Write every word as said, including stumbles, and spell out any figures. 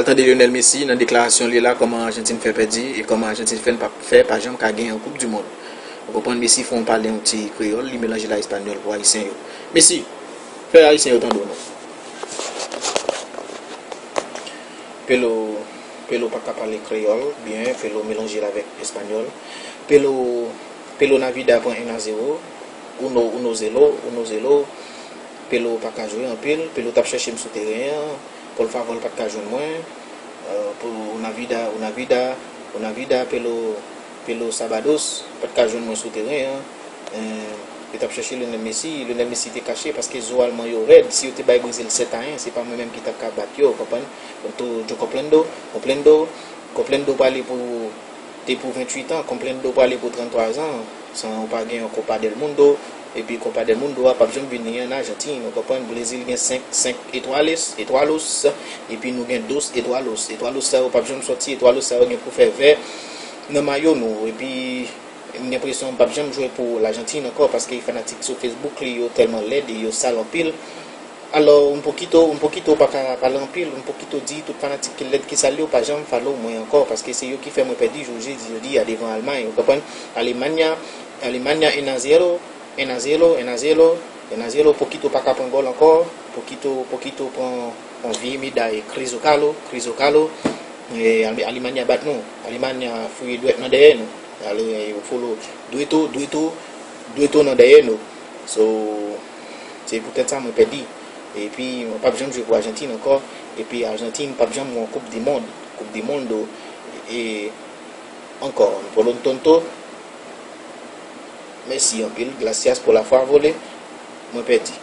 Tande Lionel Messi nan deklarasyon li la, kòman Ajantin fè pèdi e kòman Ajantin fè n p ap fè pa janm ka genyen yon koup di mond. Ou konprann, Messi fè yon pale yon ti kreyòl, li melanje l a espanyòl pou ayisyen yo. Messi, fè ayisyen yo tande w non. Pelo, Pelo pa ka pale kreyòl byen, Pelo melanje l avèk espanyòl. Pelo, Pelo Navida pran en a zewo, uno, uno zero, uno zero. Pelo pa ka jwe anpil, Pelo t ap chèche m sou teren an, Paul Favre pa t ka jwenn mwen, euh, pou Una Vida, Una Vida, Una Vida, Pelo, Pelo Sabados pa t ka jwenn mwen sou teren an. Euh, yo t ap chèche Lionel Messi, Lionel Messi te kache paske zo alman yo rèd, si yo te bay Brezil sèt a en, se pa mwen menm ki t ap ka bat yo, w konprann? Donk, tou, yo konprann do, konprann do, konprann do pale pou te pou venntuit an, Comprendo prale pou tranntwa zan, san ou pa gen yon Copa del Mundo, epi Copa del Mundo a p ap janm vini an Ajantin, ou konprann, Brezil gen senk, senk étoiles, étoilos, epi nou gen dos étoilos. Étoilos sa yo p ap janm sòti, étoilos sa yo gen pou fè vè nan mayo nou, epi m gen enpresyon m p ap janm jwe pou Lajantin ankò, paske fanatik sou Facebook li yo tèlman lèd e yo sal anpil. Alò, un poquito, un poquito pa ka pale anpil, un poquito di tout fanatik ki lèd ki sal yo pa janm follow mwen ankò, paske se yo ki fè mwen pèdi jou jedi jodi a devan Almay, ou konprann? Alemanya, Alemanya en a zero, en a zero, en a zero, en a zero, Poquito pa ka pran gòl ankò, Poquito, Poquito pran yon vye meday Crisocalo, Crisocalo, e, Ale-, Alemanya bat nou, Alemanya fouye dwèt nan dèyè nou, ale, e, yo follow Dueto, Dueto, Dueto nan dèyè nou. So, se poutèt sa mwen pèdi. Epi, mwen p ap janm jwe pou Ajantin ankò. Epi, Ajantin p ap janm wè yon Koup di Mond. Koup di Mondo. E ankò, Polo Tonto. Mèsi anpil. Gracias por la favole. Mwen pèdi.